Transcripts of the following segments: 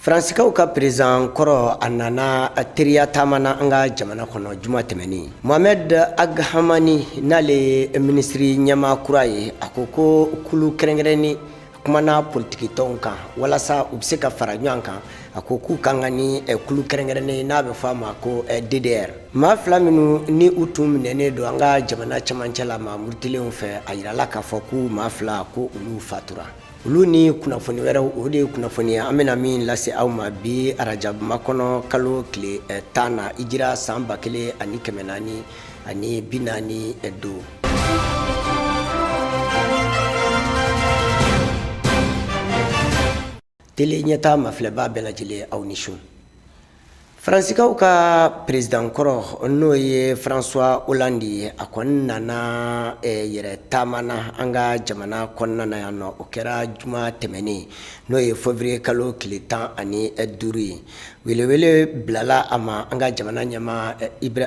Faransikaw ka président kɔrɔ a nana teriya taama na an ka jamana kɔnɔ juma tɛmɛnen. Mohamed Ag Hamani, n'ale ye minisiri ɲɛmaa kura ye, a ko ko kulu kɛrɛnkɛrɛnnen kumana politikitɔnw kan walasa u bɛ se ka fara ɲɔgɔn kan. A ko k'u kan ka ni kulu kɛrɛnkɛrɛnnen n'a bɛ fɔ a ma ko DDR. Maa fila minnu ni u tun minɛnen don an ka jamana cɛmancɛ la maa murutilenw fɛ, a yirala k'a fɔ k'u maa fila ko olu fatura. Olu ni kunnafoni wɛrɛw, o de ye kunnafoni ye an bɛna min lase aw ma bi arajabu makɔnɔ kalo tile 10 na, hijira san 1445. Tele ɲɛta mafilɛbaa bɛɛ lajɛlen, aw ni su. Faransikaw ka président kɔrɔ, n'o ye François Hollande ye, a kɔni nana yɛrɛ taama na an ka jamana kɔnɔna na yan nɔ. O kɛra juma tɛmɛnen, n'o ye février kalo tile 15 ye. Welewele bilala a ma an ka jamana ɲɛmaa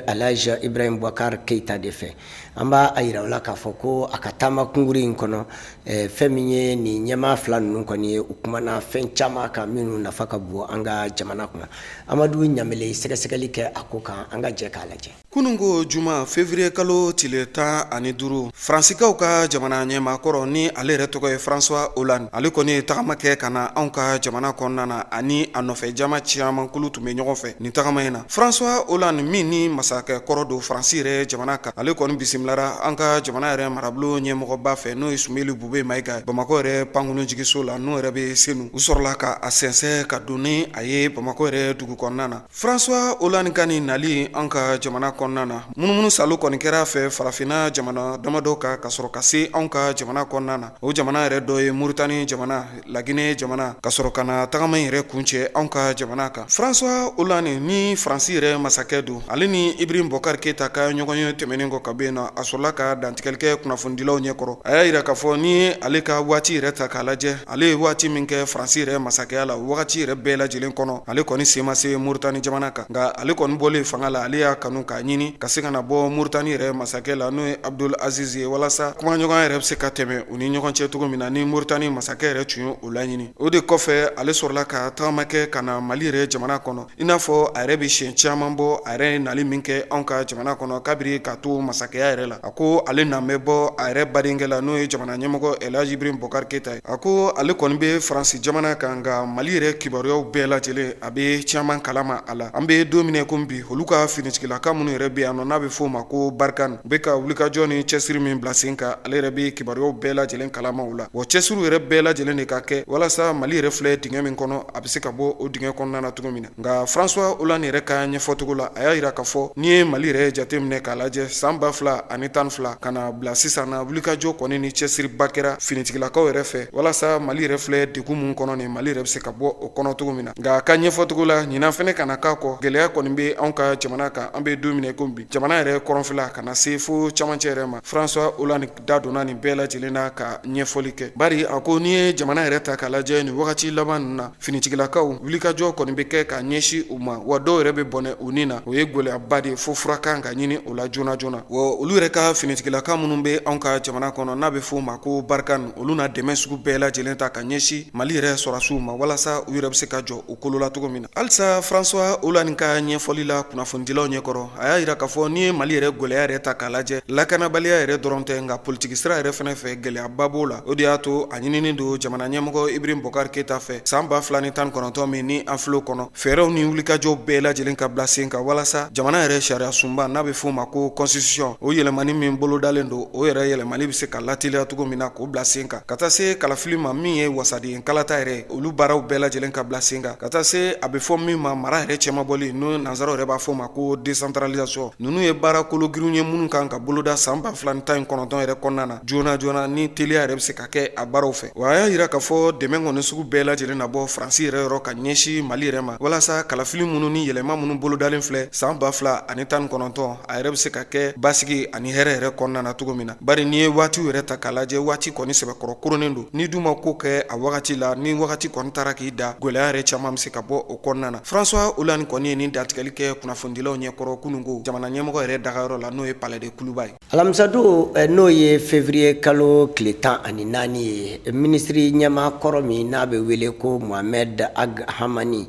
Alhaji Ibrahim Boubacar Keita de fɛ. An b'a yira aw la k'a fɔ ko a ka taama kunkurun in kɔnɔ, fɛn min ye nin ɲɛmaa fila ninnu kɔni ye, u kumana fɛn caman kan minnu nafa ka bon an ka jamana kunna. Amadu Ɲamele ye sɛgɛsɛgɛli kɛ a ko kan, an ka jɛ k'a lajɛ. Kununko juma février kalo tile 15, Faransikaw ka jamana ɲɛmaa kɔrɔ, ni ale yɛrɛ tɔgɔ ye François Hollande, ale kɔni ye tagama kɛ ka na anw ka jamana kɔnɔna na. Ani a nɔfɛ jama caman kulu tun bɛ ɲɔgɔn fɛ nin tagama in na. François Hollande min ni masakɛ kɔrɔ don Faransi yɛrɛ jamana kan, ale kɔni bisimilara an ka jamana yɛrɛ marabolo ɲɛmɔgɔba fɛ, n'o ye Sumeli Bube Mayiga ye, Bamakɔ yɛrɛ pankurunjigiso la, n'o yɛrɛ bɛ Senu. U sɔrɔla ka a sɛnsɛn ka don ni a ye Bamakɔ yɛrɛ dugu kɔnɔna na. François Hollande ka nin nali an ka jamana kɔnɔna na, munumunu salo kɔni kɛra a fɛ farafinna jamana damadɔ kan ka sɔrɔ ka se anw ka jamana kɔnɔna na. O jamana yɛrɛ dɔ ye Muritani jamana, Laginɛ jamana, ka sɔrɔ ka na tagama in yɛrɛ kuncɛ anw ka jamana kan. François Hollande ni Faransi yɛrɛ masakɛ don, ale ni Ibrahim Boubacar Keita ka ɲɔgɔnye tɛmɛnen kɔ ka bɔ yen nɔ, a sɔrɔla ka dantigɛli kɛ kunnafonidilaw ɲɛkɔrɔ. A y'a yira k'a fɔ ni ale ka waati yɛrɛ ta k'a lajɛ, ale ye waati min kɛ Faransi yɛrɛ masakɛya la, wagati yɛrɛ bɛɛ lajɛlen kɔnɔ, ale kɔni sen ma se Muritani jamana kan. Nka ale kɔni bɔlen fanga la, ale y'a kanu k'a ɲini ka se ka na bɔ Muritani yɛrɛ masakɛ la, n'o ye Abdul Aziz ye, walasa kumaɲɔgɔnya yɛrɛ bɛ se ka tɛmɛ u ni ɲɔgɔn cɛ cogo min na, ni Muritani masakɛ yɛrɛ tun ye o laɲini. O de kɔfɛ, ale sɔrɔla ka tagama kɛ ka na Mali yɛrɛ jamana kɔnɔ, i n'a fɔ a yɛrɛ bɛ siɲɛ caman bɔ a yɛrɛ ye nali min kɛ anw ka jamana kɔnɔ kabiri k'a to masakɛya yɛrɛ la. A ko ale na bɛ bɔ a yɛrɛ badenkɛ la, n'o ye jamana ɲɛmɔgɔ Elhaji Ibrahim Boubacar Keita ye. A ko ale kɔni bɛ Faransi jamana kan, nka Mali yɛrɛ kibaruyaw bɛɛ lajɛlen, a bɛ caman kalama a la. An bɛ don min na komi bi, olu ka finitigilaka minnu yɛrɛ bɛ yan nɔ, n'a bɛ f'o ma ko Barkhane, u bɛ ka wulikajɔ ni cɛsiri min bila sen kan, ale yɛrɛ bɛ kibaruyaw bɛɛ lajɛlen kalama o la. Wa cɛsiriw yɛrɛ bɛɛ lajɛlen de ka kɛ walasa Mali yɛrɛ filɛ dingɛ min kɔnɔ, a bɛ se ka bɔ o dingɛ kɔnɔna na cogo min na. Nka François Hollande yɛrɛ ka ɲɛfɔcogo la, a y'a yira k'a fɔ n'i ye Mali yɛrɛ jateminɛ k'a lajɛ, san 2012 ka na bila sisan na, wulikajɔ kɔni ni cɛsiriba kɛra finitigilakaw yɛrɛ fɛ walasa Mali yɛrɛ filɛ degun min kɔnɔ nin, Mali yɛrɛ bɛ se ka bɔ o kɔnɔ cogo min na. Nka a ka ɲɛfɔcogo la, ɲinan fɛnɛ ka na k'a kɔ, gɛlɛya kɔni bɛ anw ka jamana kan. An bɛ don min na komi bi, jamana yɛrɛ kɔrɔnfɛla ka na se fo camancɛ yɛrɛ ma, François Hollande da donna nin bɛɛ lajɛlen na ka ɲɛfɔli kɛ, bari a ko n'i ye jamana yɛrɛ ta k'a lajɛ nin wagati laban ninnu na, finitigilakaw wulikajɔ kɔni bɛ kɛ ka ɲɛsin u ma, wa dɔw yɛrɛ bɛ bɔnɛ u ni na. O ye gɛlɛyaba de ye, fo fura kan ka ɲini o la joona joona. Wa olu yɛrɛ ka finitigilaka minnu bɛ anw ka jamana kɔnɔ, n'a bɛ f'o ma ko Barkhane, olu na dɛmɛ sugu bɛɛ lajɛlen ta ka ɲɛsin Mali yɛrɛ sɔrɔdasiw ma walasa u yɛrɛ bɛ se ka jɔ u kolo la cogo min na. Halisa François Hollande ka ɲɛfɔli la kunnafonidilaw ɲɛkɔrɔ, a y'a yira k'a fɔ n'i ye Mali yɛrɛ gɛlɛya yɛrɛ ta k'a lajɛ, lakanabaliya yɛrɛ dɔrɔn tɛ, nka politiki sira yɛrɛ fɛnɛ fɛ, gɛlɛyaba b'o la. O de y'a to a ɲininen don jamana ɲɛmɔgɔ Ibrahim Boubacar Keita fɛ, san 2019 min ni an filɛ o kɔnɔ, fɛɛrɛw ni wulikajɔw bɛɛ lajɛlen ka bila sen kan walasa jamana yɛrɛ sariya sunba, n'a bɛ f'o ma ko constitution, o yɛlɛmani min bolodalen don, o yɛrɛ yɛlɛmali bɛ se ka lateliya cogo min na k'o bila sen kan, ka taa se kalafili ma min ye wasaden kalata yɛrɛ, olu baaraw bɛɛ lajɛlen ka bila sen kan, ka taa se a bɛ fɔ min ma mara yɛrɛ cɛmabɔli, n'o nansaraw yɛrɛ b'a fɔ ma ko décentralisation. Ninnu ye baara kologirinw ye minnu kan ka boloda san 2019 yɛrɛ kɔnɔna na joona joona, ni teliya yɛrɛ bɛ se ka kɛ a baaraw fɛ. Wa a y'a yira k'a fɔ dɛmɛ kɔni sugu bɛɛ lajɛlen na bɔ Faransi yɛrɛ yɔrɔ ka ɲɛsin Mali yɛrɛ ma. ma, walasa kalafili minnu ni yɛlɛma minnu bolodalen filɛ san 2019, a yɛrɛ bɛ se ka kɛ basigi ani hɛrɛ yɛrɛ kɔnɔna na cogo min na. Bari n'i ye waatiw yɛrɛ ta k'a lajɛ, waati kɔni sɛbɛkɔrɔ koronnen don. N'i dun ma ko kɛ a wagati la, ni wagati kɔni taara k'i dan, gɛlɛya yɛrɛ caman bɛ se ka bɔ o kɔnɔna na. François Hollande kɔni ye nin dantigɛli kɛ kunnafonidilaw ɲɛkɔrɔ kununko jamana ɲɛmɔgɔ yɛrɛ dagayɔrɔ la, n'o ye Palais de Kuluba ye. Alamisadon, n'o ye février kalo tile 14 ye, minisiri ɲɛmaa kɔrɔ min n'a bɛ wele ko Mohamed Ag Hamani,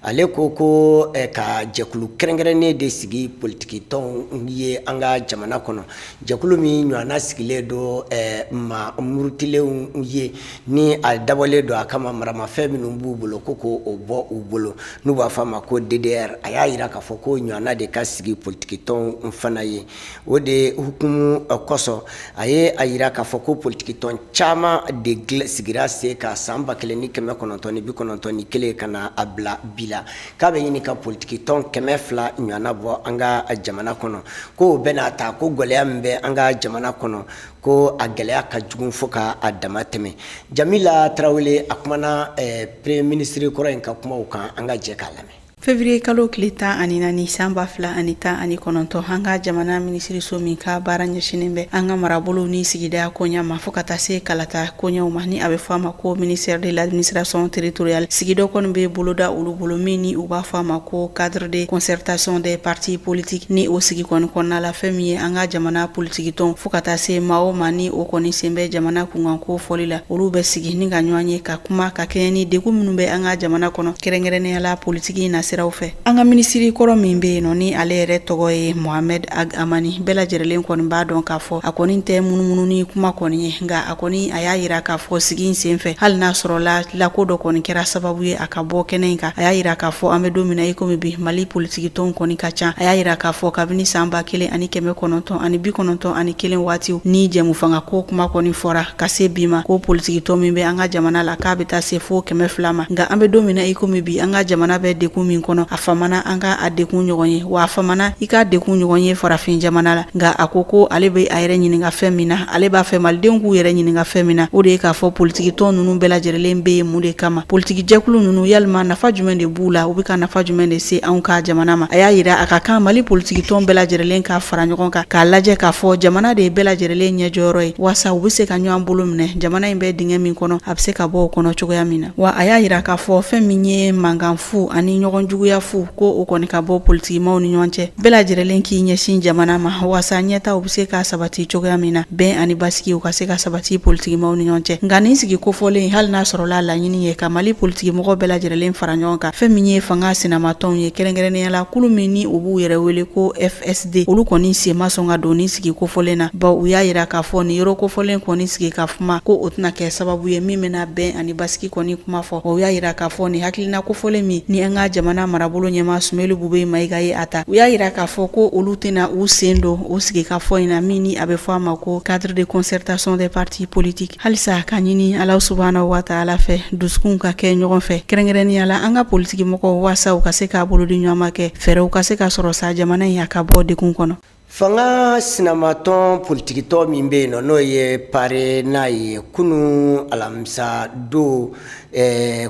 ale ko ko ka jɛkulu kɛrɛnkɛrɛnnen de sigi politikitɔnw ye an ka jamana kɔnɔ, jɛkulu min ɲɔgɔnna sigilen don maa murutilenw ye, ni a dabɔlen don a kama maramafɛn minnu b'u bolo, ko k'o bɔ u bolo, n'u b'a fɔ a ma ko DDR. A y'a jira k'a fɔ ko ɲɔgɔnna de ka sigi politikitɔnw fana ye. O de hukumu kosɔn, a ye a jira k'a fɔ ko politikitɔn caman de sigira sen kan san 1991 ka na a bila bi la, k'a bɛ ɲini ka politikitɔn 200 ɲɔgɔnna bɔ an ka jamana kɔnɔ. Ko o bɛɛ n'a ta, ko gɛlɛya min bɛ an ka jamana kɔnɔ, ko a gɛlɛya ka jugu fo ka a dama tɛmɛ. Jamila Tarawele, a kumana premier ministre kɔrɔ in ka kumaw kan, an ka jɛ k'a lamɛn. Février kalo tile 14 san 2019, an ka jamana minisiriso min ka baara ɲɛsinnen bɛ an ka marabolow ni sigida koɲa ma, fo ka taa se kalata koɲɛw ma, ni a bɛ fɔ a ma ko ministère de l'administration territoriale, sigi dɔ kɔni bɛ boloda olu bolo min ni u b'a fɔ a ma ko cadre de concertation des partis politiques. Ni o sigi kɔni kɔnɔna la, fɛn min ye an ka jamana politikitɔn, fo ka taa se maa o maa ni o kɔni sen bɛ jamana kunkanko fɔli la, olu bɛ sigi ni ka ɲɔgɔn ye ka kuma ka kɛɲɛ ni degun minnu bɛ an ka jamana kɔnɔ, kɛrɛnkɛrɛnnenya la politiki na siraw fɛ. An ka minisiri kɔrɔ min bɛ yen nɔ, ni ale yɛrɛ tɔgɔ ye Mohamed Ag Hamani, bɛɛ lajɛrɛlen kɔni b'a dɔn k'a fɔ a kɔni tɛ munumunu ni kuma kɔni ye, nka a kɔni a y'a yira k'a fɔ sigi in sen fɛ, hali n'a sɔrɔla lako dɔ kɔni kɛra sababu ye a ka bɔ kɛnɛ in kan, a y'a yira k'a fɔ an bɛ don min na i komi bi, Mali politikitɔnw kɔni ka ca. A y'a yira k'a fɔ kabini san 1991 waatiw ni jɛmufanga ko kuma kɔni fɔra ka se bi ma, ko politikitɔn min bɛ an ka jamana la, k'a bɛ taa se fo 200 ma. Nka an bɛ don min na i komi bi, an ka jamana bɛ degun min kɔnɔ, a famana an ka a degun ɲɔgɔn ye, wa a famana i ka degun ɲɔgɔn ye farafin jamana la. Nka a ko ko ale bɛ a yɛrɛ ɲininka fɛn min na, ale b'a fɛ malidenw k'u yɛrɛ ɲininka fɛn min na, o de ye k'a fɔ politikitɔn ninnu bɛɛ lajɛrɛlen bɛ yen mun de kama? Politikijɛkulu ninnu, yalima nafa jumɛn de b'u la? U bɛ ka nafa jumɛn de se anw ka jamana ma? A y'a yira a ka kan Mali politikitɔn bɛɛ lajɛrɛlen ka fara ɲɔgɔn kan k'a lajɛ k'a fɔ jamana de ye bɛɛ lajɛrɛlen ɲɛjɔyɔrɔ ye, waasa u bɛ se ka ɲɔgɔn bolo minɛ, jamana in bɛ dingɛ min kɔnɔ, a bɛ se ka bɔ o kɔnɔ cogoya min na. Wa a y'a yira k'a fɔ fɛn min ye mankan fu ani ɲɔgɔn juguya fu, ko o kɔni ka bɔ politikimaw ni ɲɔgɔn cɛ, bɛɛ lajɛrɛlen k'i ɲɛsin jamana ma, waasa ɲɛtaw bɛ se ka sabati cogoya min na, bɛn ani basigi u ka se ka sabati politikimaw ni ɲɔgɔn cɛ. Nka nin sigi kofɔlen, hali n'a sɔrɔla laɲini ye ka Mali politikimɔgɔ bɛɛ lajɛrɛlen fara ɲɔgɔn kan, fɛn min ye fanga sinamatɔnw ye, kɛrɛnkɛrɛnnenya la kulu min ni u b'u yɛrɛ wele ko FSD, olu kɔni sen ma sɔn ka don nin sigi kofɔlen na, bawo u y'a yira k'a fɔ nin yɔrɔ kofɔlen kɔni sigi ka kuma, ko o tɛna kɛ sababu ye min bɛna bɛn ani basigi kɔni kuma fɔ. O y'a yira k'a fɔ nin hakilina kofɔlen min ni an ka jamana marabolo ɲɛmaa Sumelu Bubɛyi Mayiga ye a ta, u y'a yira k'a fɔ ko olu tɛna u sen don o sigikafɔ in na min ni a bɛ fɔ a ma ko cadre de concertation des partis politiques. Halisa ka ɲini Ala subahana wa taala fɛ, dusukunw ka kɛ ɲɔgɔn fɛ, kɛrɛnkɛrɛnnenya la an ka politiki mɔgɔw, waasa u ka se k'a bolo di ɲɔgɔn ma kɛ fɛɛrɛw ka se ka sɔrɔ sa jamana in a ka bɔ degun kɔnɔ. Fanga sinamatɔn politikitɔn min bɛ yen nɔ, n'o ye PARENA ye, kunun alamisa don,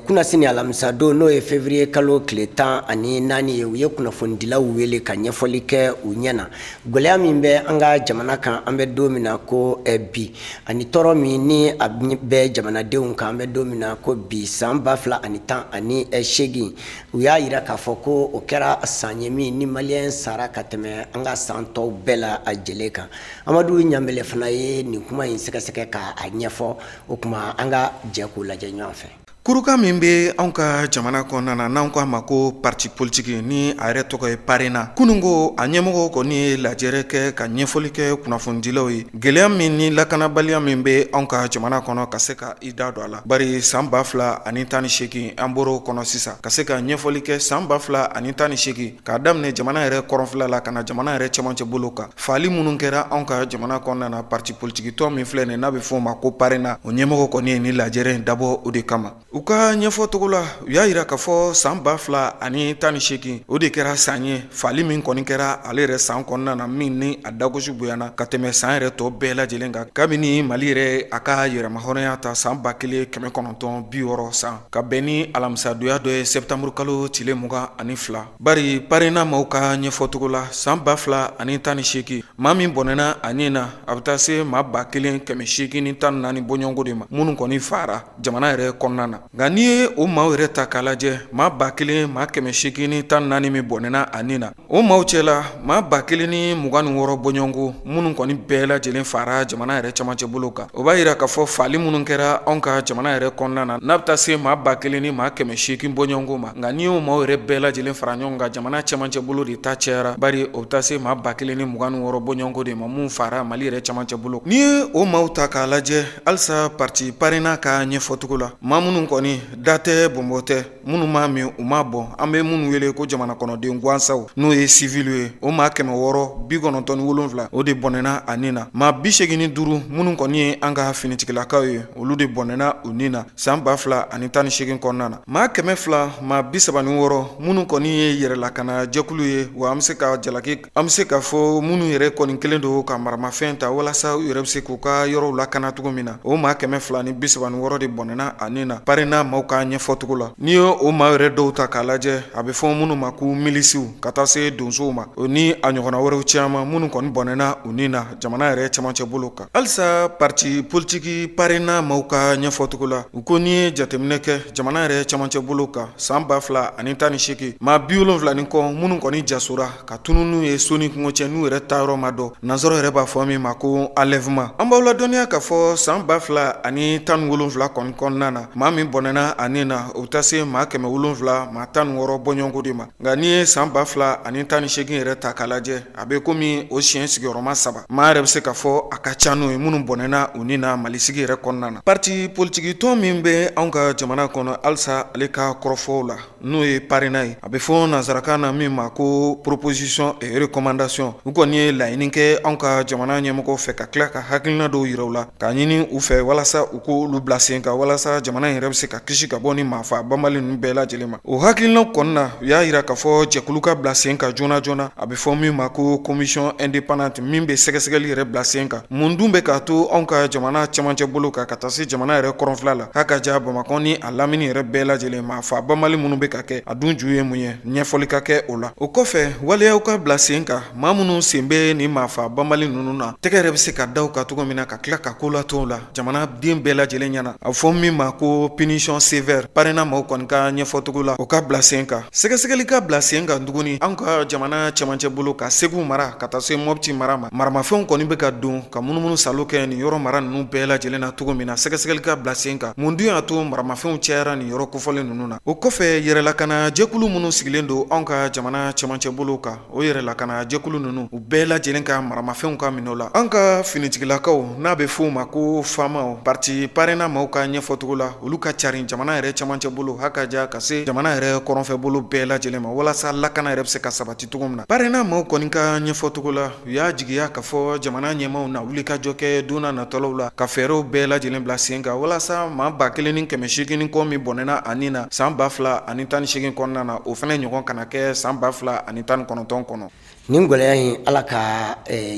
kunasini alamisa don, n'o ye février kalo tile 14 ye, u ye kunnafonidilaw wele ka ɲɛfɔli kɛ u ɲɛ na gɛlɛya min bɛ an ka jamana kan an bɛ don min na ko bi, ani tɔɔrɔ min ni a bɛ jamanadenw kan an bɛ don min na ko bi, san 2018. U y'a yira k'a fɔ ko o kɛra san ye min ni maliyɛn sara ka tɛmɛ an ka san tɔw bɛɛ lajɛlen kan. Amadu Ɲanbele fana ye nin kuma in sɛgɛsɛgɛ k'a ɲɛfɔ. O tuma an ka jɛ k'u lajɛ ɲɔgɔn fɛ. Kurukan min bɛ anw ka jamana kɔnɔna na, n'an ko a ma ko parti politique, ni a yɛrɛ tɔgɔ ye PARENA, kunun ko a ɲɛmɔgɔ kɔni ye lajɛrɛ kɛ ka ɲɛfɔli kɛ kunnafonidilaw ye gɛlɛya min ni lakanabaliya min bɛ anw ka jamana kɔnɔ, ka se ka i da don a la. Bari san 2018, an bɔra o kɔnɔ sisan, ka se ka ɲɛfɔli kɛ san 2018 k'a daminɛ jamana yɛrɛ kɔrɔnfɛla la ka na jamana yɛrɛ cɛmancɛ bolo kan, faali minnu kɛra anw ka jamana kɔnɔna na. Parti politique tɔn min filɛ nin, n'a bɛ fɔ o ma ko PARENA, o ɲɛmɔgɔ kɔni ye ni lajɛrɛ in dabɔ o de kama. U ka ɲɛfɔcogo la, u y'a jira k'a fɔ san 2018, o de kɛra san ye faali min kɔni kɛra ale yɛrɛ san kɔnɔna na, min ni a dagosi bonyana ka tɛmɛ san yɛrɛ tɔ bɛɛ lajɛlen kan kabini Mali yɛrɛ a ka yɛrɛmahɔrɔnya ta san 1960 san, ka bɛn ni alamisadonya dɔ ye sɛtanburu kalo tile 22. Bari PARENA maaw ka ɲɛfɔcogo la, san 2018, maa min bɔnɛna a ni na, a bɛ taa se maa 1814 bɔɲɔgɔnko de ma, minnu kɔni faara jamana yɛrɛ kɔnɔna na. Nka n'i ye o maaw yɛrɛ ta k'a lajɛ, maa 1814 min bɔnɛna a ni na, o maaw cɛla maa 1026 bɔɲɔgɔnko minnu kɔni bɛɛ lajɛlen faara jamana yɛrɛ camancɛ bolo kan, o b'a jira k'a fɔ faali minnu kɛra anw ka jamana yɛrɛ kɔnɔna na, n'a bɛ taa se maa 1800 bɔɲɔgɔnko ma. Nka n'i y'o maaw yɛrɛ bɛɛ lajɛlen fara ɲɔgɔn kan, jamana camancɛ bolo de ta cayara, bari o bɛ taa se maa 1026 bɔɲɔgɔnko de ma minnu faara Mali yɛrɛ camancɛ bolo. N'i ye o maaw ta k'a lajɛ halisa, parti PARENA ka ɲɛfɔcogo la, maa minnu kɔni da tɛ bɔnbɔ tɛ, minnu m'a min u m'a bɔn, an bɛ minnu wele ko jamana kɔnɔden gansanw, n'o ye siviliw ye, o maa 697, o de bɔnɛna a ni na. Maa 85 minnu kɔni ye an ka finitigilakaw ye, olu de bɔnɛna u ni na san 2018 kɔnɔna na. Maa 236 minnu kɔni ye yɛrɛlakana jɛkulu ye, wa an bɛ se ka jalaki, an bɛ se k'a fɔ minnu yɛrɛ kɔni kelen don ka maramafɛn ta walasa u yɛrɛ bɛ se k'u ka yɔrɔw lakana cogo min na, o maa 236 de bɔnɛna a ni na PARENA maaw ka ɲɛfɔcogo la. N'i ye o maa yɛrɛ dɔw ta k'a lajɛ, a bɛ fɔ minnu ma ko milisiw, ka taa se donsow ma, o ni a ɲɔgɔnna wɛrɛw caman minnu kɔni bɔnɛna u ni na jamana yɛrɛ camancɛ bolo kan. Halisa parti politiki PARENA maaw ka ɲɛfɔcogo la, u ko n'i ye jateminɛ kɛ jamana yɛrɛ camancɛ bolo kan san 2018, maa 70 ni kɔ minnu kɔni jasora ka tunun n'u ye so ni kungo cɛ, n'u yɛrɛ taa yɔrɔ ma dɔn, nansaraw yɛrɛ b'a fɔ min ma ko enlèvement. An b'aw ladɔnniya k'a fɔ san 2017 kɔni kɔnɔna na, maa min bɔnɛna a ni na, o bɛ taa se maa 716 bɔɲɔgɔnko de ma. Nka n'i ye san 2018 yɛrɛ ta k'a lajɛ, a bɛ komi o siɲɛ sigiyɔrɔma saba, maa yɛrɛ bɛ se k'a fɔ a ka ca n'o ye minnu bɔnɛna u ni na Mali sigi yɛrɛ kɔnɔna na. Parti politiki tɔn min bɛ anw ka jamana kɔnɔ halisa, ale ka kɔrɔfɔw la, n'o ye PARENA ye, a bɛ fɔ nansarakan na min ma ko proposition et recommandation, u kɔni ye laɲini kɛ anw ka jamana ɲɛmɔgɔw fɛ, ka tila ka hakilina dɔw yira u la, k'a ɲini u fɛ walasa u k'olu bila sen kan, walasa jamana yɛrɛ bɛ se ka kisi ka bɔ ni maafa banbali ninnu bɛɛ lajɛlen ma. O hakilina kɔnɔna, u y'a jira k'a fɔ jɛkulu ka bila sen kan joona joona, a bɛ fɔ min ma ko commission indépendante, min bɛ sɛgɛsɛgɛli yɛrɛ bila sen kan, mun dun bɛ k'a to anw ka jamana camancɛ bolo kan ka taa se jamana yɛrɛ kɔrɔnfɛla la, k'a ka ja Bamakɔ ni a lamini yɛrɛ bɛɛ lajɛlen, maafa banbali minnu bɛ ka kɛ, a dun ju ye mun ye, ɲɛfɔli ka kɛ o la. O kɔfɛ, waleyaw ka bila sen kan, maa minnu sen bɛ nin maafa banbali ninnu na, tɛgɛ yɛrɛ bɛ se ka da u kan cogo min na, ka tila ka ko latɔn la jamanaden bɛɛ lajɛlen ɲɛna, a bɛ fɔ min ma ko punition sévère. PARENA maaw kɔni ka ɲɛfɔcogo la, o ka bila sen kan, sɛgɛsɛgɛli ka bila sen kan tuguni an ka jamana cɛmancɛ bolo ka Segu mara ka taa se Mɔpti mara ma. Maramafɛnw kɔni bɛ ka don ka munumunu salo kɛ nin yɔrɔ mara ninnu bɛɛ lajɛlen na cogo min na, sɛgɛsɛgɛli ka bila sen kan, mun dun y'a to maramafɛnw cayara nin yɔrɔ kofɔlen ninnu na. O kɔfɛ, yɛrɛlakana jɛkulu minnu sigilen don anw ka jamana cɛmancɛ bolo kan, o yɛrɛlakana jɛkulu ninnu, u bɛɛ lajɛlen ka maramafɛnw ka minɛ u la. An ka finitigilakaw, n'a bɛ f'o ma ko FAMaw, parti PARENA maaw ka ɲɛfɔcogo la, olu ka carin jamana yɛrɛ cɛmancɛ bolo ha ka ja ka se jamana yɛrɛ kɔrɔnfɛ bolo bɛɛ lajɛlen ma, walasa lakana yɛrɛ bɛ se ka sabati cogo min na. PARENA maaw kɔni ka ɲɛfɔcogo la, u y'a jigiya k'a fɔ jamana ɲɛmaaw na wuli ka jɔ kɛ don na nataw la, ka fɛɛrɛw bɛɛ lajɛlen bila sen kan, walasa maa 1800 ni kɔ min bɔnɛna a ni na san 2018 kɔnɔna na, o fana ɲɔgɔn kana kɛ san 2019 kɔnɔ. Nin gɛlɛya in, Ala ka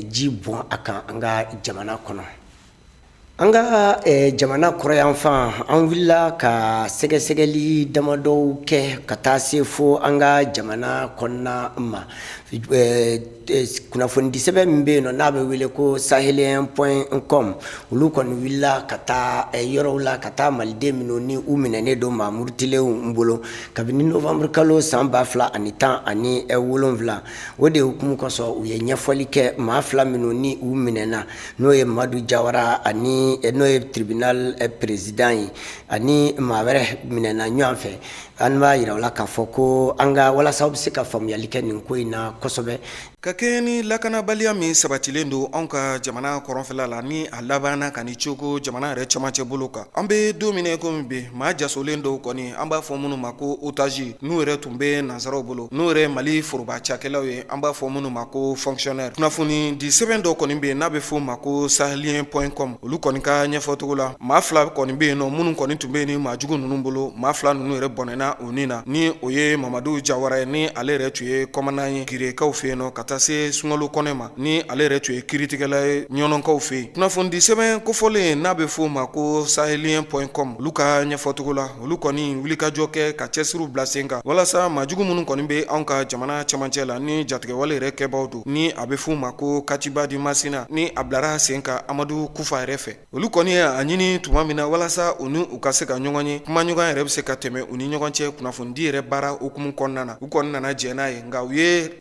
ji bɔn a kan an ka jamana kɔnɔ. An ka jamana kɔrɔnyanfan, an wulila ka sɛgɛsɛgɛli damadɔw kɛ ka taa se fo an ka jamana kɔnɔna ma. Kunnafonidisɛbɛn min bɛ yen nɔ, n'a bɛ wele ko sahelien point com, olu kɔni wulila ka taa yɔrɔw la, ka taa maliden minnu ni u minɛnen don maa murutilenw bolo kabini novembre kalo san 2017. O de hukumu kosɔn, u ye ɲɛfɔli kɛ maa fila minnu ni u minɛna, n'o ye Madu Jawara ani n'o ye tribunal président ye, ani maa wɛrɛ minɛna ɲɔgɔn fɛ. An b'a jira u la k'a fɔ ko an ka walasa aw bɛ se ka faamuyali kɛ nin ko in na kosɛbɛ. Ka kɛɲɛ ni lakanabaliya min sabatilen don anw ka jamana kɔrɔnfɛla la, ni a labanna ka ni cogo jamana yɛrɛ camancɛ bolo kan, an bɛ don min na komi bi, maa jasolen dɔw kɔni, an b'a fɔ minnu ma ko otage, n'u yɛrɛ tun bɛ nansaraw bolo, n'u yɛrɛ Mali foroba cakɛlaw ye, an b'a fɔ minnu ma ko fonctionnaire. Kunnafoni di sɛbɛn dɔ kɔni bɛ yen n'a bɛ f'o ma ko Sahélien point com, olu kɔni ka ɲɛfɔcogo la, maa fila kɔni bɛ yen nɔ minnu kɔni tun bɛ yen ni maa jugu ninnu bolo. Maa fila ninnu yɛrɛ bɔnɛna u ni na, ni o ye Mamadu Jawara ye, ni ale yɛrɛ tun ye commandant ye Girekaw fɛ yen nɔ, ka taa se Sunkalo Kɔnɛ ma, ni ale yɛrɛ tun ye kiiritigɛla ye Ɲɔnɔnkaw fɛ yen. Kunnafonidi sɛbɛn kofɔlen n'a bɛ f'o ma ko Sahélien point com, olu ka ɲɛfɔcogo la, olu kɔni wulikajɔ kɛ ka cɛsiriw bila sen kan walasa maajugu minnu kɔni bɛ anw ka jamana cɛmancɛ la, ni jatigɛwale yɛrɛ kɛbaw don, ni a bɛ f'u ma ko Katiba di Masina, ni a bilara sen kan Amadu Kufa yɛrɛ fɛ. Olu kɔni ye a ɲini tuma min na walasa u ni u ka se ka ɲɔgɔn ye, kumaɲɔgɔnya yɛrɛ bɛ se ka tɛmɛ u ni ɲɔgɔn cɛ kunnafonidi yɛrɛ baara hukumu kɔnɔna na, u kɔni nana jɛn n'a ye. Nka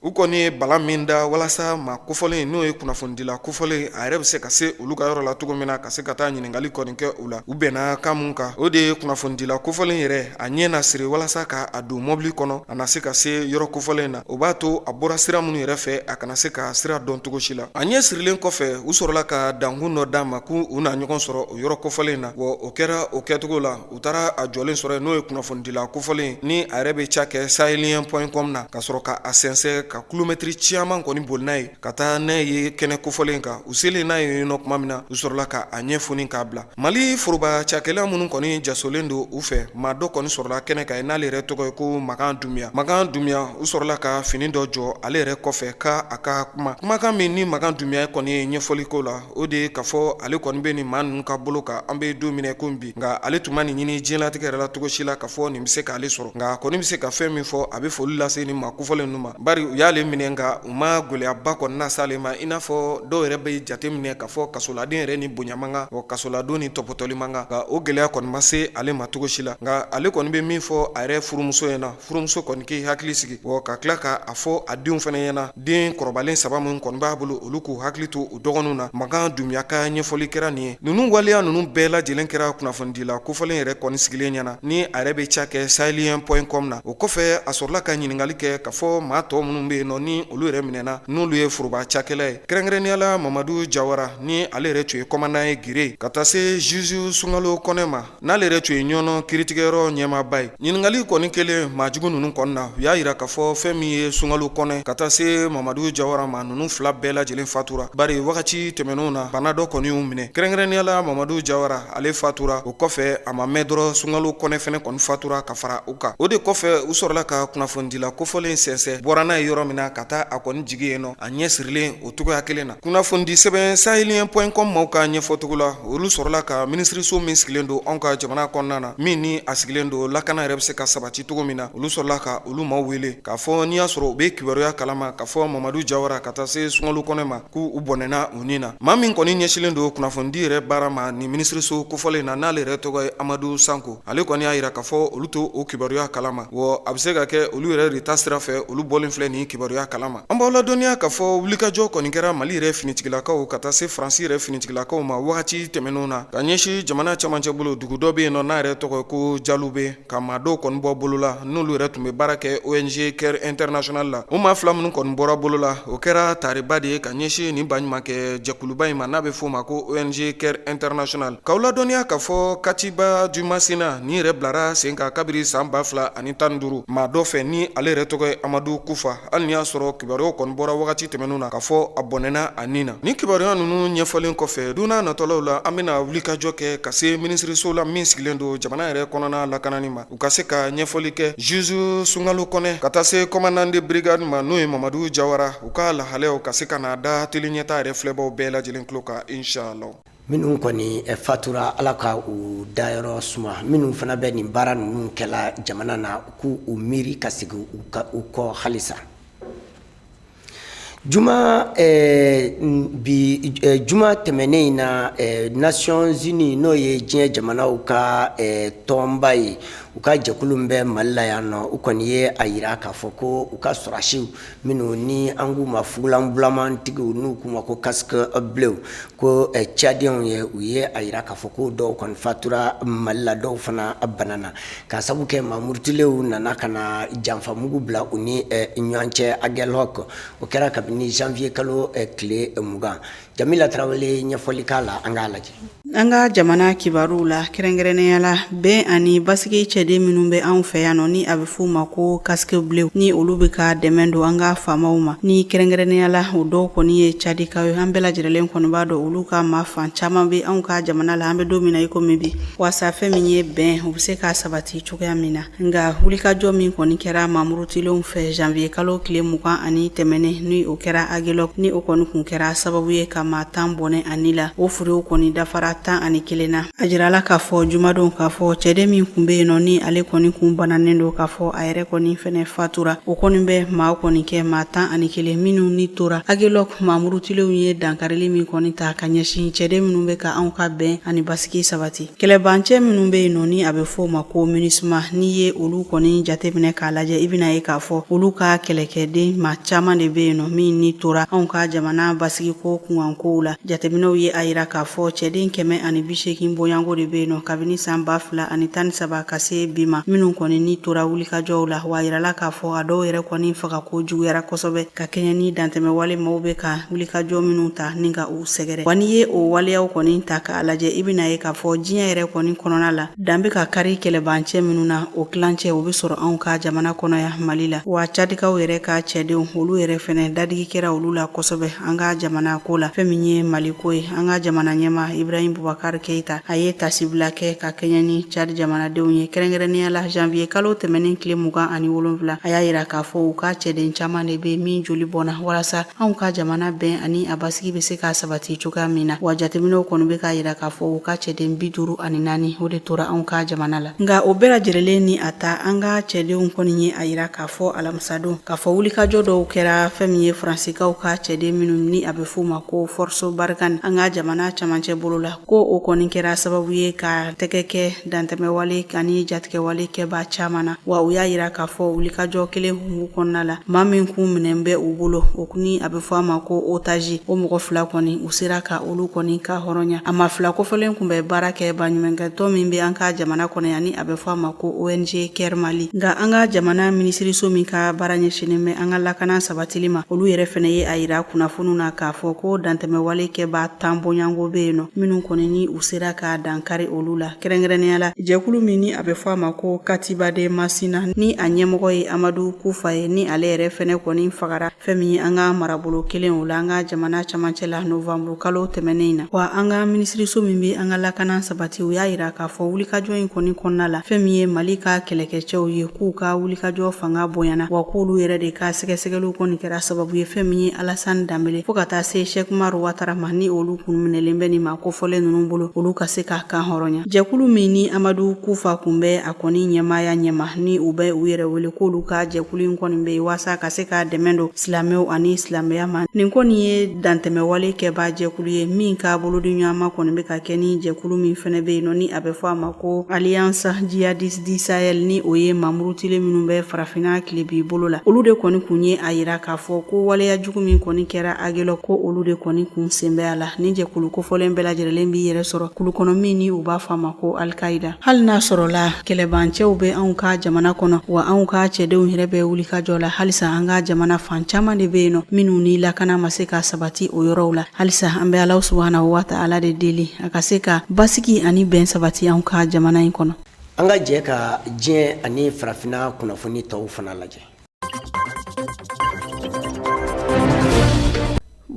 u kɔni ye bala min da walasa maa kofɔlen, n'o ye kunnafonidila kofɔlen, a yɛrɛ bɛ se ka se olu ka yɔrɔ la cogo min na, ka se ka taa ɲininkali kɔni kɛ u la, u bɛnna kan min kan, o de ye kunnafonidila kofɔlen yɛrɛ a ɲɛ na siri walasa ka a don mɔbili kɔnɔ, a na se ka se yɔrɔ kofɔlen na. O b'a to a bɔra sira minnu yɛrɛ fɛ, a kana se ka sira dɔn cogo si la. A ɲɛ sirilen kɔfɛ, u sɔrɔla ka dankun dɔ d'a ma k'u u na ɲɔgɔn sɔrɔ o yɔrɔ kofɔlen na. Wa o kɛra o kɛcogo la, u taara a jɔlen sɔrɔ yen, n'o ye kunnafonidila kofɔlen, ni a yɛrɛ bɛ ca kɛ Sahélien point com na, ka sɔrɔ ka a sɛnsɛn ka kilomɛtiri caman kɔni boli n'a ye ka taa n'a ye kɛnɛ kofɔlen kan. U selen n'a ye nɔ tuma min na, u sɔrɔla ka a ɲɛ foni k'a bila. Mali foroba cakɛla minnu kɔni jasolen don u fɛ, maa dɔ kɔni sɔrɔla kɛnɛ kan yen, n'ale yɛrɛ tɔgɔ ye ko Makan Dunbiya. Makan Dunbiya, u sɔrɔla ka fini dɔ jɔ ale yɛrɛ kɔfɛ ka a ka kuma. Kumakan min ni Makan Dunbiya kɔni ye ɲɛfɔli k'o la, o de ye k'a fɔ ale kɔni bɛ nin maa ninnu ka bolo kan an bɛ don min na komi bi. Nka ale tun ma nin ɲini diɲɛlatigɛ yɛrɛ la cogo si la k'a fɔ nin bɛ se k'ale sɔrɔ. Nka a kɔni bɛ se ka fɛn min fɔ, a bɛ foli lase nin maa kofɔlen ninnu ma, bari u y'ale minɛ, nka u ma gɛlɛyaba kɔni nas'ale ma, i n'a fɔ dɔw yɛrɛ bɛ jate minɛ k'a fɔ kasoladen yɛrɛ ni bonya man kan, wa kasoladon ni tɔpɔtɔli man kan. Nka o gɛlɛya kɔni ma se ale ma cogo si la. Nka ale kɔni bɛ min fɔ a yɛrɛ furumuso ɲɛna, furumuso kɔni k'i hakili sigi, wa ka tila ka a fɔ a denw fana ɲɛna, den kɔrɔbalen saba min kɔni b'a bolo, olu k'u hakili to u dɔgɔninw na. Makan Dunbiya ka ɲɛfɔli kɛra nin ye. Ninnu waleya ninnu bɛɛ lajɛlen kɛra kunnafonidila kofɔlen yɛrɛ kɔni sigilen ɲɛna, ni a yɛrɛ bɛ ca kɛ Sahélien point com na. O kɔfɛ, a sɔrɔla ka ɲininkali kɛ k'a fɔ maa tɔ minnu bɛ yen nɔ, ni olu yɛrɛ minɛna, n'olu ye foroba cakɛla ye, kɛrɛnkɛrɛnnenya la Mamadu Jawara, ni ale yɛrɛ tun ye commandant ye Gire, ka taa se juge Sunkalo Kɔnɛ ma, n'ale yɛrɛ tun ye Ɲɔnɔ kiiritigɛyɔrɔ ɲɛmaaba ye. Ɲininkali kɔni kɛlen maajugu ninnu kɔni na, u y'a yira k'a fɔ fɛn min ye Sunkalo Kɔnɛ ka taa se Mamadu Jawara ma, ninnu fila bɛɛ lajɛlen fatura, bari wagati tɛmɛnenw na, bana dɔ kɔni y'u minɛ. Kɛrɛnkɛrɛnnenya la Mamadu Jawara, ale fatura. O kɔfɛ, a ma mɛn dɔrɔn, Sunkalo Kɔnɛ fɛnɛ kɔni fatura ka fara u kan. O de kɔfɛ, u sɔrɔla ka kunnafonidila kofɔlen sɛnsɛn, bɔra n'a ye yɔrɔ min na ka taa a kɔni jigin yen nɔ, a ɲɛ sirilen o cogoya kelen na. Kunnafonidi sɛbɛn Sahélien point com maaw ka ɲɛfɔcogo la, olu sɔrɔla ka minisiriso min sigilen don anw ka jamana kɔnɔna na, min ni a sigilen don lakana yɛrɛ bɛ se ka sabati cogo min na, olu sɔrɔla ka olu maaw wele k'a fɔ n'i y'a sɔrɔ u bɛ kibaruya kalama k'a fɔ Mamadu Jawara ka taa se Sunkalo Kɔnɛ ma, k'u u bɔnɛna u ni na. Maa min kɔni ɲɛsinnen don kunnafonidi yɛrɛ baara ma nin minisiriso kofɔlen na, n'ale yɛrɛ tɔgɔ ye Amadu Sanko, ale kɔni y'a yira k'a fɔ olu to o kibaruya kalama, wa a bɛ se ka kɛ olu yɛrɛ de ta sira fɛ, olu bɔlen filɛ nin kibaruya kalama. An b'aw ladɔnniya k'a fɔ wulikajɔ kɔni kɛra Mali yɛrɛ finitigilakaw ka taa se Faransi yɛrɛ finitigilakaw ma wagati tɛmɛnenw na, ka ɲɛsin jamana camancɛ bolo dugu dɔ bɛ yen nɔ, n'a yɛrɛ tɔgɔ ye ko Jalube, ka maa dɔw kɔni bɔ bolo la, n'olu yɛrɛ tun bɛ baara kɛ ONG Care International la. O maa fila minnu kɔni bɔra bolo la, o kɛra tariba de ye ka ɲɛsin nin baɲumankɛ jɛkuluba in ma, n'a bɛ f'o ma ko ONG Care International. K'aw ladɔnniya k'a fɔ Katiba du Masina nin yɛrɛ bilara sen kan kabiri san 2015 maa dɔ fɛ, ni ale yɛrɛ tɔgɔ ye Amadu Kufa, hali n'i y'a sɔrɔ kibaruyaw kɔni bɔra wagati tɛmɛnenw na k'a fɔ a bɔnɛna a ni na. Nin kibaruya ninnu ɲɛfɔlen kɔfɛ, don n'a natɔlaw la, an bɛna wulikajɔ kɛ ka se minisiriso la min sigilen don jamana yɛrɛ kɔnɔna lakanani ma, u ka se ka ɲɛfɔli kɛ juge Sunkalo Kɔnɛ ka taa se commandant de brigade ma, n'o ye Mamadu Jawara, u ka lahalayaw ka se ka na da tele ɲɛta yɛrɛ filɛbaw bɛɛ lajɛlen tulo kan, inshallah. Minnu kɔni fatura, Ala ka u dayɔrɔ suma. Minnu fana bɛ nin baara ninnu kɛla jamana na, k'u u miiri ka segin u kɔ halisa. Juma bi juma tɛmɛnen in na, Nations Unies, n'o ye diɲɛ jamanaw ka tɔnba ye, u ka jɛkulu min bɛ Mali la yan nɔ, u kɔni ye a yira k'a fɔ ko u ka sɔrɔdasiw minnu ni an k'u ma fugulanbulamantigiw, n'u k'u ma ko casque bleu, ko tchadienw ye, u ye a yira k'a fɔ ko dɔw kɔni fatura Mali la, dɔw fana banana k'a sabu kɛ maa murutilenw nana ka na janfamugu bila u ni ɲɔgɔn cɛ Aguelhok. O kɛra kabini kabini janvier kalo tile 20. Jamila Tarawele ɲɛfɔli k'a la, an k'a lajɛ. An ka jamana kibaruw la, kɛrɛnkɛrɛnnenya la bɛn ani basigi cɛden minnu bɛ anw fɛ yan nɔ, ni a bɛ f'u ma ko casque bleu, ni olu bɛ ka dɛmɛ don an ka faamaw ma, ni kɛrɛnkɛrɛnnenya la o dɔw kɔni ye cadikaw ye. An bɛɛ lajɛlen kɔni b'a dɔn olu ka maa fan caman bɛ anw ka jamana la an bɛ don min na i komi bi, waasa fɛn min ye bɛn, u bɛ se ka sabati cogoya min na. Nka wulikajɔ min kɔni kɛra maa murutilenw fɛ janvier kalo tile 20 ani tɛmɛnen, ni o kɛra Agelok, ni o kɔni kun kɛra sababu ye ka maa 10 bɔnɛ a ni la, o furew kɔni dafara 11 na. A jirala k'a fɔ jumadon k'a fɔ cɛden min kun bɛ yen nɔ, ni ale kɔni kun bananen don, k'a fɔ a yɛrɛ kɔni fɛnɛ fatura. O kɔni bɛ maa kɔni kɛ maa 11 minnu ni tora Agelok. Maa murutilenw ye dankarili min kɔni ta ka ɲɛsin cɛden minnu bɛ ka anw ka bɛn ani basigi sabati. Kɛlɛbancɛ minnu bɛ yen nɔ, ni a bɛ fɔ o ma ko MINUSMA, n'i ye olu kɔni jateminɛ k'a lajɛ, i bɛna ye k'a fɔ olu ka kɛlɛkɛden maa caman de bɛ yen nɔ min ni tora anw ka jamana basigiko kunkankow la. Jateminɛw ye a yira k'a fɔ cɛden 180 bɔɲɔgɔnko de bɛ yen nɔ kabini san 2013 ka se bi ma, minnu kɔni ni tora wulikajɔw la. Wa a yirala k'a fɔ a dɔw yɛrɛ kɔni fagako juguyara kosɛbɛ ka kɛɲɛ ni dantɛmɛwale maaw bɛ ka wulikajɔ minnu ta ni ka u sɛgɛrɛ. Wa n'i ye o waleyaw kɔni ta k'a lajɛ, i bɛna ye k'a fɔ diɲɛ yɛrɛ kɔni kɔnɔna la, dan bɛ ka kari kɛlɛbancɛ minnu na, o tilancɛ o bɛ sɔrɔ anw ka jamana kɔnɔ yan Mali la. Wa cadikaw yɛrɛ ka cɛdenw, olu yɛrɛ fɛnɛ dadigi kɛra olu la kosɛbɛ an ka jamana ko la. Fɛn min ye Mali ko ye, an ka jamana ɲɛmaa Ibrahim Boubacar Keita, a ye tasibila kɛ ka kɛɲɛ ni Cad jamanadenw ye, kɛrɛnkɛrɛnnenya la janvier kalo tɛmɛnen tile 27. A y'a yira k'a fɔ u ka cɛden caman de bɛ min joli bɔnna walasa anw ka jamana bɛn ani a basigi bɛ se ka sabati cogoya min na. Wa jateminɛw kɔni bɛ k'a yira k'a fɔ u ka cɛden 54, o de tora anw ka jamana la. Nka o bɛɛ lajɛlen ni a ta, an ka cɛdenw kɔni ye a yira k'a fɔ alamisadon k'a fɔ wulikajɔ dɔw kɛra fɛn min ye faransikaw ka cɛden minnu ni a bɛ f'u ma ko force Barkhane an ka jamana camancɛ bolo la, ko o kɔni kɛra sababu ye ka tɛgɛ kɛ dantɛmɛwale ani jatigɛwale kɛbaa caman na. Wa u y'a yira k'a fɔ wulikajɔ kelen hukumu kɔnɔna la, maa min kun minɛn bɛ u bolo, o ni a bɛ fɔ a ma ko otage, o mɔgɔ fila kɔni u sera ka olu kɔni ka hɔrɔnya. A maa fila kofɔlen kun bɛ baara kɛ baɲumankɛtɔn min bɛ an ka jamana kɔnɔ yan, ni a bɛ fɔ a ma ko ONG Care Mali. Nka an ka jamana minisiriso min ka baara ɲɛsinnen bɛ an ka lakana sabatili ma, olu yɛrɛ fɛnɛ ye a yira kunnafoniw na k'a fɔ ko dantɛmɛwale kɛbaa 10 bɔɲɔgɔnko bɛ yen nɔ minnu kɔni ni u sera ka dankari olu la, kɛrɛnkɛrɛnnenya la jɛkulu min ni a bɛ fɔ a ma ko Katiba de Masina, ni a ɲɛmɔgɔ ye Amadu Kufa ye, ni ale yɛrɛ fɛnɛ kɔni fagara fɛn min ye an ka marabolo kelen o la an ka jamana camancɛ la novanburu kalo tɛmɛnen in na. Wa an ka minisiriso min bɛ an ka lakana sabati, u y'a yira k'a fɔ wulikajɔ in kɔni kɔnɔna la, fɛn min ye Mali ka kɛlɛkɛcɛw ye, k'u ka wulikajɔ fanga bonyana, wa k'olu yɛrɛ de ka sɛgɛsɛgɛliw kɔni kɛra sababu ye fɛn min ye Alassane Dambele fo ka taa se Cheick Oumar Ouattara ma, ni olu kun minɛlen bɛ nin maa kofɔlen ninnu bolo, olu ka se ka kan hɔrɔnya. Jɛkulu min ni Amadu Kufa kun bɛ a kɔni ɲɛmaaya ɲɛma, ni u bɛ u yɛrɛ wele k'olu ka jɛkulu in kɔni bɛ yen waasa ka se ka dɛmɛ don silamɛw ani silamɛya ma, nin kɔni ye dantɛmɛwale kɛbaa jɛkulu ye min ka bolodiɲɔgɔnma kɔni bɛ ka kɛ ni jɛkulu min fɛnɛ bɛ yen nɔ, ni a bɛ fɔ a ma ko Alliance Djihadiste du Sahel, ni o ye maa murutilen minnu bɛ farafinna tilebi bolo la. Olu de kɔni kun ye a yira k'a fɔ ko waleya jugu min kɔni kɛra Agelok, ko olu de kɔni kun sen bɛ a la. Ni jɛkulu kofɔlen bɛɛ lajɛlen b'i yɛrɛ sɔrɔ kulu kɔnɔ min ni u b'a fɔ a ma ko Alkaida. Hali n'a sɔrɔla kɛlɛbancɛw bɛ anw ka jamana kɔnɔ, wa anw ka cɛdenw yɛrɛ bɛ wulikajɔ la halisa, an ka jamana fan caman de bɛ yen nɔ minnu ni lakana ma se ka sabati o yɔrɔw la. Halisa an bɛ Alahu subahana wa taala de deli a ka se ka basigi ani bɛn sabati anw ka jamana in kɔnɔ. An ka jɛ ka diɲɛ ani farafinna kunnafoni tɔw fana lajɛ.